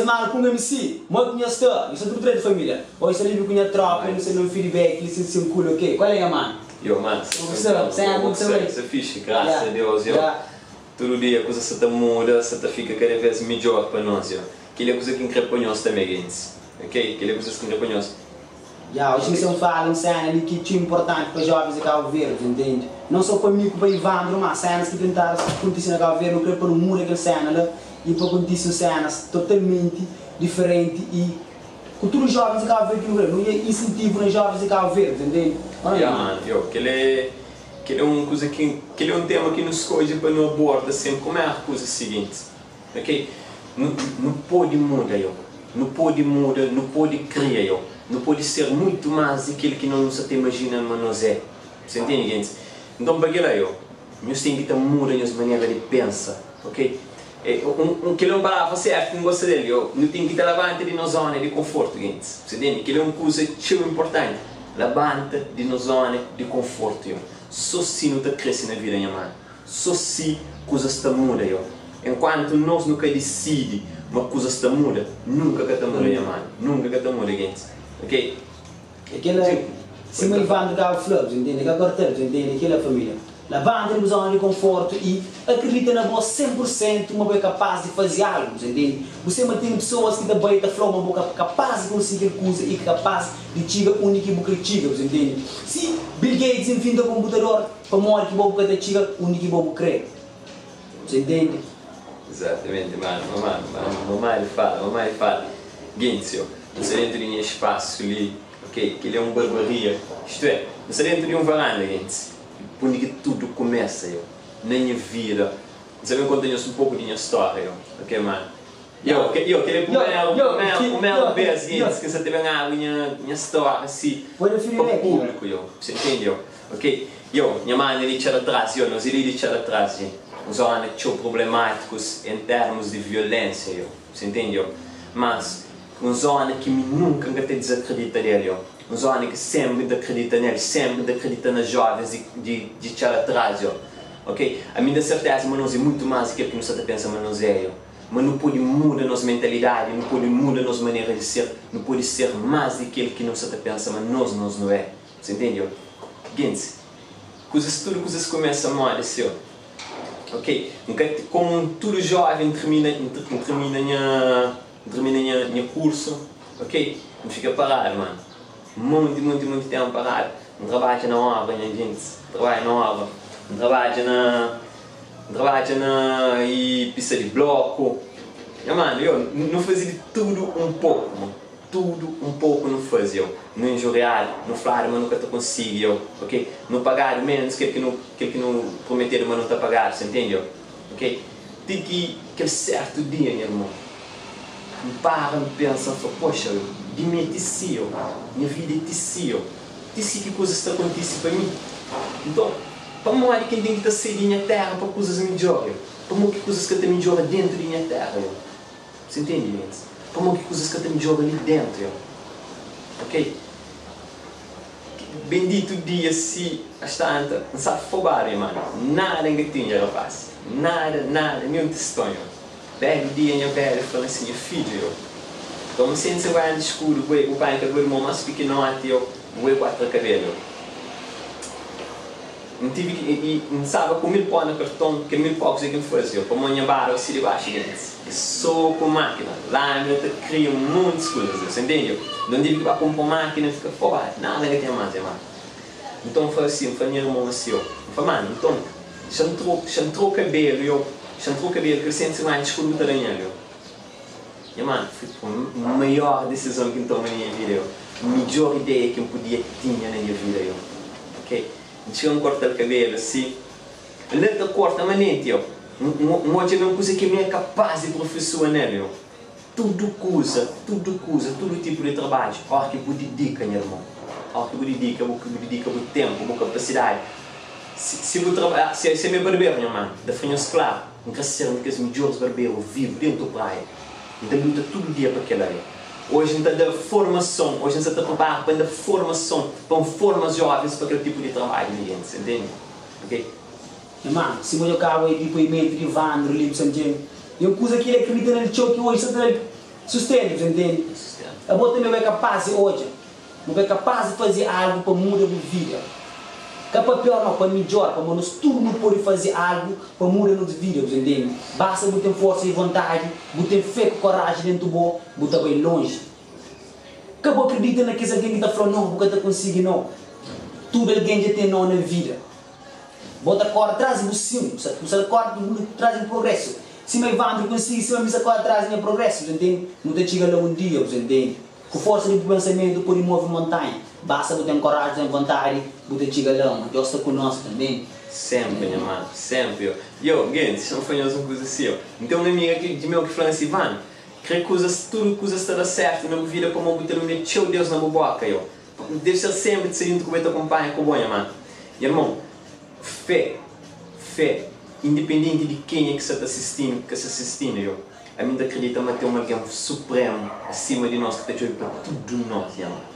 manu ku un MC, mo ki nha sta? Nhu sta tudu dretu família? Oji sta livri ku nha tropa, nu sta da un feedback li sin sin kul ok? Kual é nha manu? Yo manu, Como ki sta? Sena bo ki ki sta sta, bai? sta fixi, grasa Ya, a Deus yo. ya. Tudu dia kuza sa ta muda, sa ta fika kada vez midjor pa nos yo. Kel é kuza ki N kre pa nhos tanbe gentis, ok? Kel é kuzas ki N kre pa nhos. Ya, oji N sta fala un sena li ki é txeu inportanti pa jovens di Kabu Verdi, ntende? Non so pa mi ku pa Ivandro, ma senas ki tentadu kontise na Kabu Verdi, nu kre pa nu muda kel sena la i pa kontise un senas totalmenti diferenti i ku tudu jovens di Kabu Verdi ki nu kre. Nu dja insentivu na jovens di Kabu Verdi, ntende? Ô Ya, mano, yo, kel é kel é un kuza ki kel é un tema ki nu skodje pa nu aborda sen primeru kuza siginti. Ok nu nu podi muda yo nu podi muda nu podi kria yo nu podi ser muitu mas di kel ki no nu sa ta imajina ma nos é sa intende gentis nton pa kila yo nhos ten ki ta muda nhos manera di pensa ok e un un kel é un palavra sertu ki n gosta del yo nu ten ki ta labanta di nos zona di konfortu gentis sa intende kel é un kuza txeu inportanti labanta di nos zona di konfortu yo so si nu ta krese na vida nha manu. So si kuzas ta muda yo. Enkuantu nos nu ka disidi ma kuzas ta muda, nunka ka ta muda nha manu, nunka ka ta muda gentis, ok. É kela sima Ivandro kaba fla, bu ta intende, ka kortal, bu ta intende, kela familia. Labanta di bu zona di konfortu i akridita na bo 100 pur sentu ma bu é kapaz di fazi algu, bu ta intende. Bu sema ten pesoas ki ta bai ta flau ma bu ka kapaz di konsigi kel kuza i ka kapaz di txiga undi ki bu kre txiga, bu ta intende. Si Bill Gates invinta konputador, Pamodi ki bo bu ka ta txiga undi ki bo bu kre? Você entende? Exatamente mano, mano, mano, mamai fala, mamai fala Gentis yo, N sta dentu di nha espasu li, ok, kel-li é un barbaria Istu é, N sta dentu di un varanda, gentis Undi ki tudu kumesa yo, na nha vida N sta ben konta nhos un poku di nha stória yo, ok mano Yo, yo, kel-li é primeru, primeru, primeru bês, gentis, ki N sta ta ben abri nha, nha stória si pa públiku yo, Você entende yo? Ok yo nha mana di txada tras yo nos é li di txada tras dje un zona txeu problemáticos em termos di violência yo você entende yo mas un zona ki mi nunca nka ta desacredita del yo un zona ki sempre nta acredita nel sempre nta acredita na jovens di di di txada tras yo ok ami nta certeza ma nos é muito mas di kel ki nu sa ta pensa ma nos é yo ma nu podi muda nos mentalidade nu podi muda nos manera di ser nu podi ser mas di kel ki nu sa ta pensa ma nos nos nu é. Você entende? Gentis, kuzas tudu kuzas kumesa modi si ó. Ok, N ka komu tudu joven N tirmina N tirmina nha N tirmina nha nha kursu, ok, N fika paradu manu, monti monti monti tenpu paradu, N trabadja na obra nha gentis, N trabadja na obra, N trabadja na N trabadja na i pista di bloku, nha manu, yo, nu fazi di tudu un poku ma. Tudu un poku nu faze yo Nu injuriadu, nu fladu ma nu ka ta konsigi yo Ok, nu pagadu menus kel ki nu kel ki nu prometedu ma nu ta pagadu Sa ntende yo Ok, ti ki kel sertu dia nha irmon N para N pensa N fla poxa yo Di mi é ti si yo Nha vida é ti si yo Ti si ki kuzas ta kontise pa mi Nton, pamodi ki N ten ki ta sai di nha tera pa kuzas midjora yo Pamodi ki kuzas ka ta midjora dentu di nha tera yo Você entende meninas? Pamodi ki kuzas ka ta midjora li dentu yo ok Bendito dia si astanta N sa fobadu nha mano Nada N ka tinha rapaz Nada nada nenhum tiston yo Belu dia nha velha fla-m si nha fidju yo Toma 150 skudu bu bu panha kel bu irmon mas pikinoti yo Bu e ku atra kabelu yo N tive ki i N staba ku 1000 pó na karton, kel 1000 pó kuzê ki N faze? Yo pamodi nha barba si di baxu gentis é so ku mákina, lámina ta kria montis kuzas, yo sa ntende? Yo nton N tive ki ba kunpra un mákina, N fika fobadu, nada N ka tinha más nha mákina. Nton N fla si, N fla nha irmon asi, yo, N fla, manu, nton xa N tro, xa N tro kabelu, yo, xa N tro kabelu, kel 150 skudu bu ta da nha-l, yo. Nha manu, foi maior disizon ki N toma na nha vida, yo, midjor ideia ki N podia tinha na nha vida, yo, ok. N txiga N korta-l kabelu si N da-l ta korta manenti yo N odja ben kuza ki mi é kapaz di profesua nel yo Tudu kuza, tudu kuza, tudu tipu di trabadju Óra ki bu didika nha irmon Óra ki bu didika, bu didika bu tenpu, bu kapasidadi Si si bu traba, si si ami é barberu nha manu N ta fla nhos klaru, N ka ser un di kes midjoris barberu vivu dentu praia N ta luta tudu dia pa kel-la yo. Oji N ta da formason, oji N sa ta pripara pa N da formason, pa N forma jovens pa kel tipu di trabadju li gentis, entende? Ok. Nha manu, sima djo kaba di dipoimentu di Ivandro li, bu sa ntende? E un kuza ki el akridita nel txeu ki oji sa ta da-l. Sustento, bu entende? Abo tanbe bu é kapaz di odja, bu é kapaz di faze algu pa muda bu vida. Ka pa pior nau, pa midjor, pamodi nos tudu nu pode faze algu pa muda nos vida, bu entende? Basta bu ten forsa di vontadi, bu ten fe ku koraji dentu bo, bu ta bai lonji. Ka bu akredita na kes algen ki ta fla nau, bu ka ta konsigi nau. Tudu algen dja ten nau na vida. Bo ta kóre tras di bu sin, bu sa ta kóre tras di bu progrésu. Sima Ivandro konsigi, sima mi sa kóre tras di nha progrésu, bu ta ntende? Nu ta txiga la un dia, bu ta ntende? Ku forsa di bu pensamentu pode move montanha. Basta bu ten koraji, bu ten vontadi, bu ta txiga la, ma Deus sta ku nos, bu ta ntende? Sénpri, nha manu, sénpri, yo. Yo, gentis, xa-m fla nhos un kuza si, yo. N ten un amiga ki di meu ki fla-m si, Ivandro, kre kuzas, tudu kuzas ta da sértu na bu vida pamodi bu ta lumia txeu Deus na bu bóka, yo. Deve ser sempre de ser ku ta acompanha ku bo, nha mano. Nha irmon, fé, fé, independente di kenha ki sa ta assistindo, ki ka sa assistindo, yo, ami ta acredita ma ten un algen supremo acima di nos ki ta djobe pa tudo nos, nha mano.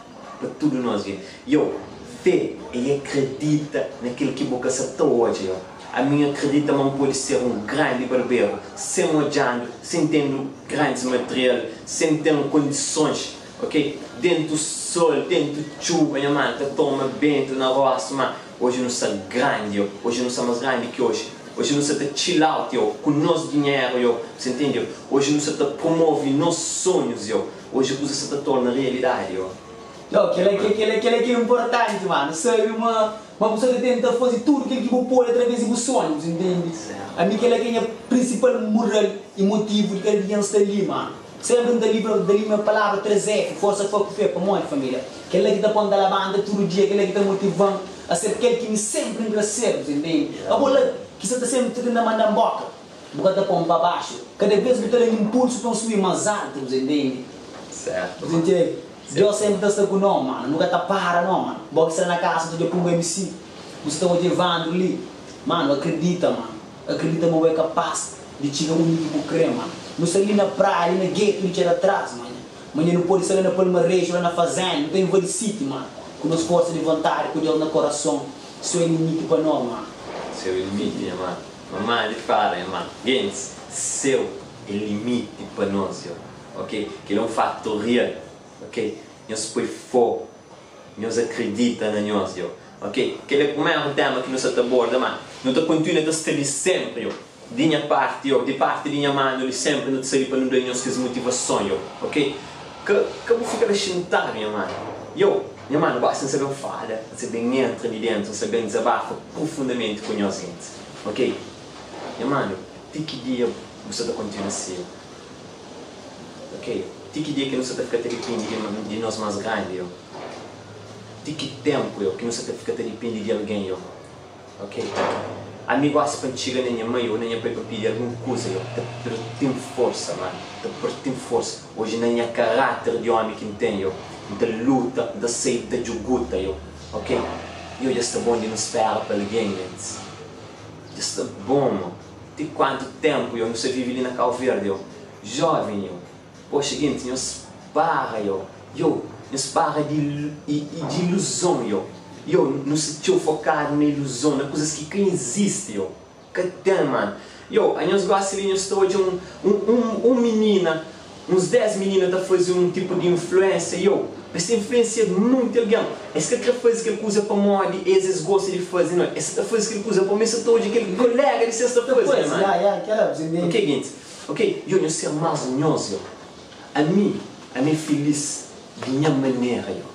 Pa tudo nos, nha. Yo, fé é acredita na kel ki bo ka sa ta odja, yo. Ami acredita ma N pode ser un grandi barberu, sen odjando, sen tendo grandes material, sen ten kondisons. Ok dentu sol dentu txuba nha mano ta toma bentu na rostu ma oji nu sta grandi yo oji nu sta mas grandi ki oji oji nu sta ta chill out yo ku nos dinheru yo sa intendi yo oji nu sta ta promove nos sonhus yo oji kuza sta ta torna realidadi yo. Yo kela ke kela kela ke importanti mano sabi ma ma bu sta ta tenta fazi tudu kel ki bu podi através di bu sonhu bu sta intendi ami kela ke nha principal mural i motivu di kada dia N sta li mano. Senpri N ta libra da li nha palavra 3F, forsa fé ku fé, pamodi família? Kel-la ki ta pô-m ta labanta tudu dia, kel-la ki ta motiva-m a ser kel ki mi senpri N kre ser, bu ta intende? Abo la ki sa ta senpri ta tenta manda-m bóka, bu ka ta pô-m pa baxu, kada bês bu ta da-m inpulsu pa N subi más altu, bu ta intende? Sertu, Bu ta intende? Deus senpri ta sta ku no, mano, nu ka ta para no, mano. Bo ki sta na kasa ta odja Pungo MC, bu sta ta odja Evandro li, mano, akredita, mano. Akredita ma bu é kapaz di txiga undi ki bu kre, ma nu sta li na praia, li na getu di txera tras, manha manha nu podi sta la na Palmareju, la na fazenda, nu ta invadi siti, ma ku nos forsa di vontadi, ku Deus na korason, seu é limiti pa nos, ma. Seu é limiti, nha mano. Mamá di fala, nha mano. Gentis, seu é limiti pa nos, yo. Ok? Kel é un faktu real, ok? Nhos poi fo. Nhos akredita na nhos, yo. Ok, kel é primeru tema ki nu sa ta aborda, ma nu ta kontinua ta sta li senpri, yo. Di nha parti, yo, di parti di nha manu li senpri nu ta sta li pa nu da nhos kes motivason, yo. Ok, ka ka bu fika la xintadu, nha manu. Yo, nha manu, gosi N sa ben fala, N sa ben entra li dentu, N sa ben dizabafa profundamenti ku nhos gentis. Ok, nha manu, ti ki dia bu sa ta kontinua si, yo? Ok, ti ki dia ki nu sa ta fika ta dipende di nos más grandi, yo? Ti ki ténpu, yo, ki nu sa ta fika ta dipende di algen, yo? Ok, ami gosi pa N txiga na nha mai ô na nha pai pa pidi algun kuza, yo, ta perti-m forsa, manu, ta perti-m forsa. Oji na nha karáter di ómi ki N ten, yo, N ta luta, N ta sai, N ta djuguta, yo. Ok, yo, dja sta bon di nu spera pa algen, gentis. Dja sta bon, mo. Ti kuantu tempu yo nu sa vivi li na Kau Verdi yo Joven yo Poxa genti nhos para yo Yo nhos para di di iluzon yo Yo nu sta txeu fokadu na iluzon na kuzas ki ka izisti yo Ka ten manu Yo anhos gosi li nhos ta odja un un un minina Uns 10 minina ta faze un tipu di influensia yo Es ta influensia munti algen Es ka kre faze kel kuza pamodi es es gosta di faze no Es ta faze kel kuza pamodi es ta odja kel kolega di ses ta faze nha manu Ok gentis ok yo nhos ser mas nhos yo Ami ami é filis di nha manera yo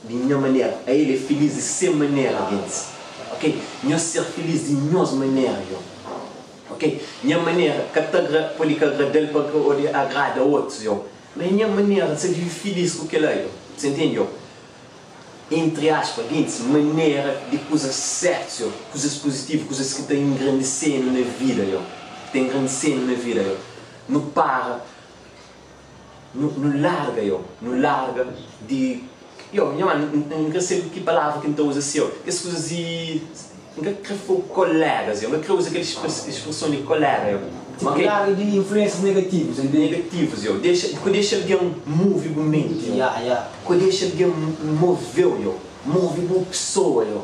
Di nha manera A el é filis di se manera gentis ok Nhos ser filis di nhos manera yo. Ok nha manera ka ta agra pode ka agradal pa pode agrada otus yo ma é nha manera nsa vive feliz ku kela yo sa intende yo entre aspa gentis manera di kuzas sertus yo kuzas pozitivu kuzas ki ta engrandesenu na vida yo ki ta engrandesenu na vida yo nu para Nu nu larga yo, nu larga di yo, nha mano, N ka sabe ki palavra ki N ta uza si yo, kes kuzas di N ka kre fla kolégas yo, N ka kre uza kel spreson di koléga yo. Tipo, Ok. larga di influênsias negativus, entende? Negativus yo, dexa, ka dexa algen move bu menti yo, Ya, ya. ka dexa algen moveu yo, move bu pesoa yo,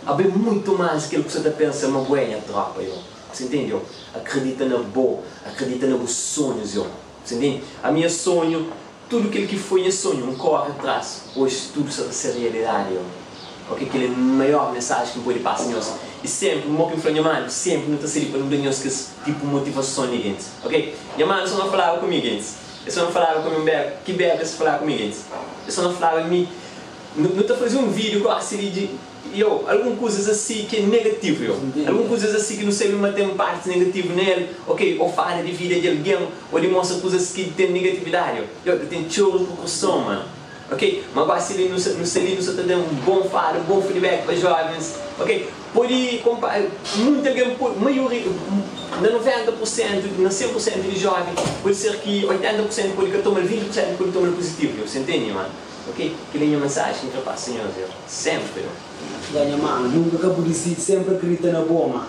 abo é muitu más di kel ku sa ta pensa ma bo é nha tropa yo, sa intende yo, akredita na bo, akredita na bu sonhus yo. Você entende? A minha sonho, tudo kel ki foi nha sonho, N corre atrás, hoje tudo sa ta ser realidade yo. Ok, kel é maior mensagem ki N pode passa nhos. E sempre, mo ki N fla nha mano, sempre nu ta ser li pa nu da nhos kes tipo motivason li gentis. Ok, nha mano só na falaba ku mi gentis, el só na falaba ku mi un beco, ki beco es falaba ku mi gentis? El só na falaba mi, nu ta faze un video gosi li di. Yo, algun kuzas asi ki é negativu, yo. Algun kuzas asi ki nu sabe ma ten partis negativu na el, ok, ô fala di vida di algen, ô di mostra kuzas ki ten negatividadi, yo. Yo, ta ten txeu reperkuson, man. Ok, ma gosi li nu sta, nu sta li, nu sta ta da un bon fala, un bon feedback pa jovens, ok. Pode konpa, munti algen pode, maioria, na 90 pur sentu, na 100 pur sentu di joven, pode ser ki 80 pur sentu pode ka toma-l, 20 pur sentu pode toma-l puzitivu, yo. Sa ntende, man? Ok, kel é nha mensaji ki N kre pasa nhos yo, senpri yo. Ya nha mano, nunka ka bu disidi, senpri akredita na bo ma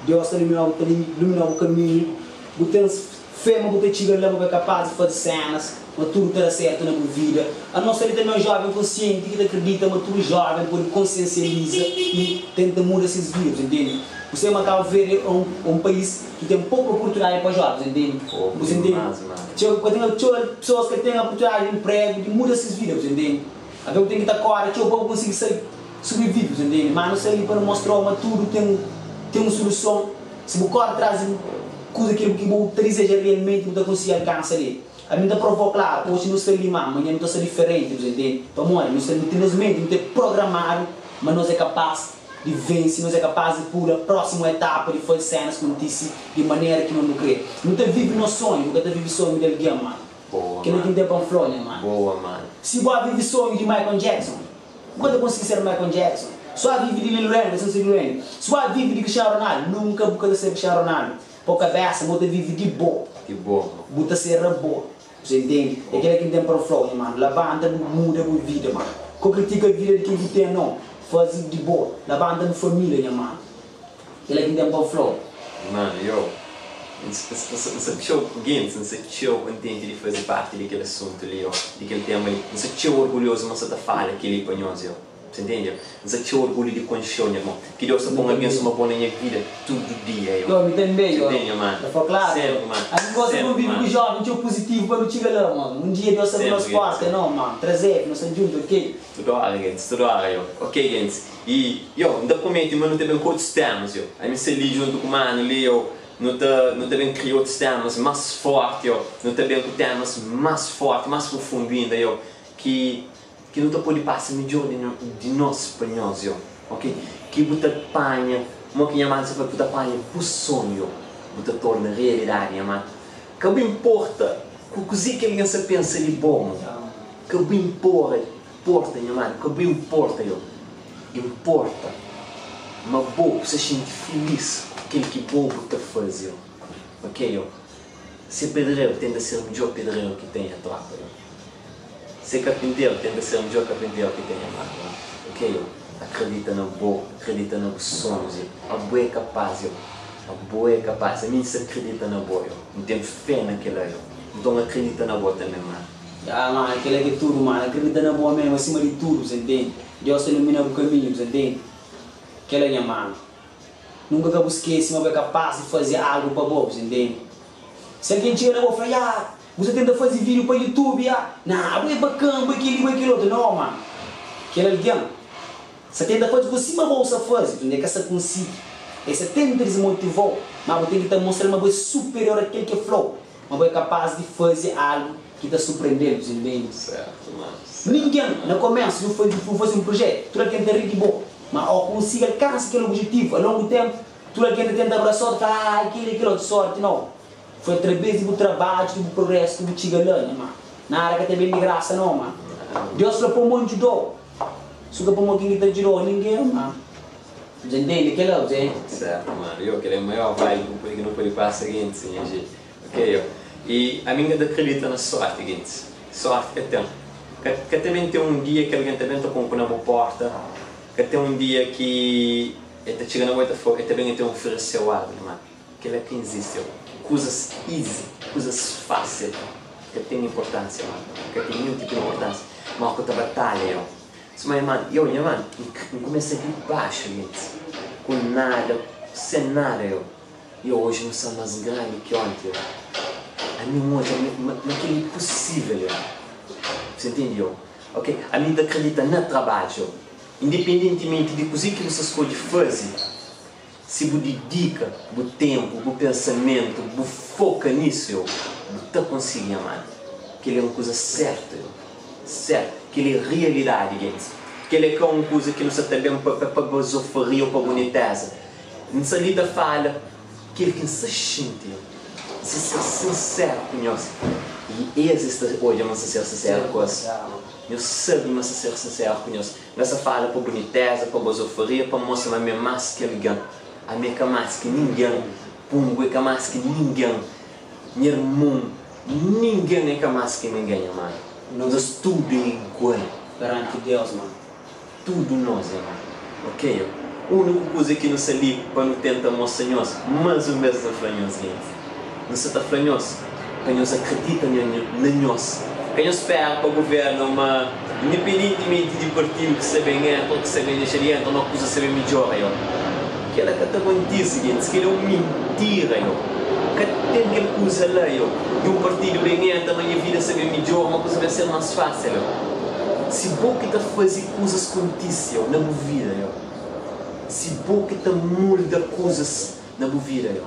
Deus ta luminau, ta luminau bu kaminhu, bu ten fé ma bu ta txiga la, ma bu é kapaz di fazi senas, ma tudu ta da sertu na bu vida. Anos ta li tanbe un joven konsienti ki ta akredita ma tudu joven podi konsiensializa y tenta muda ses vida, bu ta intende? Bu sabe ma Cabo Verde é un un pais ki ten poku oportunidadi pa jovens, intende? Poku Bu ta intende? dimás, mano. Txeu, ka ten txeu pesoas ka ten oportunidadi di empregu, di muda ses vida, bu ta intende? Até bu ten ki ta kore txeu pa bu konsigi sai, sobrevive, bu ta intende? Ma nu sta li pa nu mostrau ma tudu ten ten un soluson. Si bu kore tras di kuza ki ki bu ta dizeja realmenti, bu ta konsigi alkansa li. Ami N ta provau klaru, oxi nu sta li ma amanha nu ta sta diferenti, bu ta intende? Pamodi nu sta nu ten nos menti, nu ten programadu ma nos é kapaz di vense, nos é kapaz di pula prósimu etapa, di faze sénas kontise di manera ki nos nu krê. Nu ta vive nos sonhu, nu ka ta vive sonhu di algen, mano. Boa, Kel-li ki mano. N ten pa N fla-u, nha mano. Boa, mano. Si bo a vive sonhu di Michael Jackson, bu ka ta konsigi ser Michael Jackson. Si bo a vive di Lil Wayne, bu ka ta ser Lil Wayne. Si bo a vive di Cristiano Ronaldo, nunka bu ka ta ser Cristiano Ronaldo. Pa bu kabésa, bo ta vive di bo. Di bo, mano. Bu ta ser abo. Você entende? É kela ki N ten pa N fla-u, nha mano. Labanta bu muda bu vida, mano. Ka kritika vida di ken ki ten, nau. Faze di bo. Labanta bu família, nha mano. Kela ki N ten pa N fla-u. Mano, yo, N sta txeu, gentis, N sta txeu kontenti di faze parti di kel asuntu li, yo, di kel tema li. N sta txeu orgulhozu ma N sta ta fala kel-li pa nhos, yo. Você entende? N sta txeu orgulhu di konxe-u, nha irmon. Ki Deus ta pô-m algen suma bo na nha vida tudu dia, yo. Yo, mi tanbe, Você yo. entende, mano? Ta fla klaru, yo. Sénpri, mano. Ami gosta di Sénpri, konvive ku mano. jóven txeu puzitivu pa nu txiga la, mano. Un dia Deus ta abri nos Sénpri, porta, gentis. no, mano. Traze, nu sta djuntu, ok? Tudu óra, gentis, tudu óra, yo. Ok, gentis. I, yo, N ta promete ma nu ta ben ku otus témas, yo. Ami sta li djuntu ku manu li, yo. Nu ta, nu ta ben kria otus témas más fórti, yo. Nu ta ben ku témas más fórti, más profundu inda, yo, ki. Ki nu ta pode pasa midjor di di nos pa nhos yo ok ki bu ta panha mo ki nha mano sa fla bu ta panha bu sonho yo bu ta torna realidadi nha mano ka bu importa ku kuze ki algen sa pensa di bo mo ka bu impora porta nha mano ka bu importa yo importa ma bo bu sa xinti feliz ku kel ki bo bu ta faze yo ok yo se pedreru tenta ser midjor pedreru ki ten nha tropa yo. Se karpinteru, tenta ser midjor karpinteru ki ten nha mano. Ok yo, akredita na bo, akredita na bu sonhus yo. Abo é kapaz yo, abo é kapaz. Ami N sta akredita na bo yo, N ten fé na kela yo. Nton akredita na bo tanbe mano. Ya mano, kela ke tudu mano, akredita na bo mesmu asima di tudu, bu sa ntende? Deus ta ilumina bu kaminhu, bu sa ntende? Kela nha mano. Nunka ka bu skese ma bu é kapaz di faze algu pa bo, bu sa ntende? Si algen txiga na bo fla, ya, Bu sa tenta fazi video pa youtube ya na bu é bakan bu é keli bu é kel otu no mano kel algen sa tenta fazi ku sima bo sa fazi inda é ka sa konsigi é sa tenta desmotivau ma bu ten ki ta mostral ma bu é superior a kel ke flau ma bu é kapaz di fazi algu ki ta surprendel bu sa intende Certo mano certo ningen mano. na komesu bu fazi un projetu tudu algen ta ri di bo ma o konsigi alkansa kel objetivu a longu tempu tudu algen ta tenta abrasau ta fla ah keli kel otu sorti no. Foi atrabés di bu trabadju, di bu progrésu ki bu txiga la, nha má. Nada ka ta ben di grasa nau, má. Deus fla, Pamodi N djuda-u. Si ka pamodi ken ki ta djuda-u? Ningen, má. Dja ntende kel-la, bu dja? Sertu, mano. Yo, kel-la é maior vibe ki bu pode, ki nu pode pasa gentis, nha dje. Ok, yo. I ami N ka ta kridita na sorti, gentis. Sorti ka ten. Ka, ka ta ben ten un dia ki algen ta ben ta konku na bu porta, ka ten un dia ki el ta txiga na bo, el ta fla-u, el ta ben el ta oferese-u algu, nha mano. Kela ka existe kuzas easy, kuzas fácil ka ten importância mano, ka ten nenhum tipo de importância, ma ku ta batalha yo, suma nha mano, yo nha mano N kumesa di baxu gentis, ku nada, sen nada yo, yo hoje nu sta mas grandi ki onti yo. Ami N odja ma ma kel-li é pusível yo. Você entende yo? Ok, ami N ta kridita na trabadju yo. Independentimenti di kuzê ki bu sta skodje faze, si bu didika bu ténpu, bu pensamentu, bu foka nisu yo, bu ta konsigi nha manu. Kel-li é un kuza sértu yo. Sértu. Kel-li é rialidadi gentis. Kel-li é ka un kuza ki nu sta ta ben pa pa bazofaria ô pa bunitéza. N sta li ta fala kel ki N sta xinti. N sta ser sinseru ku nhos. I es es ta odja ma N sta ser sinseru ku es. Nhos sabe ma N sta ser sinseru ku nhos. N ka sta fala pa bunitéza, pa bazofaria, pa mostra ma mi é más ki algen. Ami é ka más ki ningen. Pungu é ka más ki ningen. Nha irmon, ningen é ka más ki ningen, nha manu. Nos tudu é igual. Peranti Deus, manu. Tudu nos é mau. Ok? Úniku kuza ki nu sta li pa nu tenta mostra nhos, más un bês nu ta fla nhos, gentis, nu sta ta fla nhos pa nhos akredita na nhos. Ka nhos spera pa govérnu ma, indipendentimenti di partidu ki sta ben entra ô ki sta ben dexa di entra, ma kuza sta ben midjora. Yo, kela ka ta kontise, gentis. Kela é un mintira. Yo, ka ten kel kuza la. Yo, di un partidu ben entra, ma nha vida sta ben midjora, ma kuza ben ser más fásil. Yo. Si bo ki ta faze kuzas kontise yo na bu vida yo. Si bo ki ta molda kuzas na bu vida yo.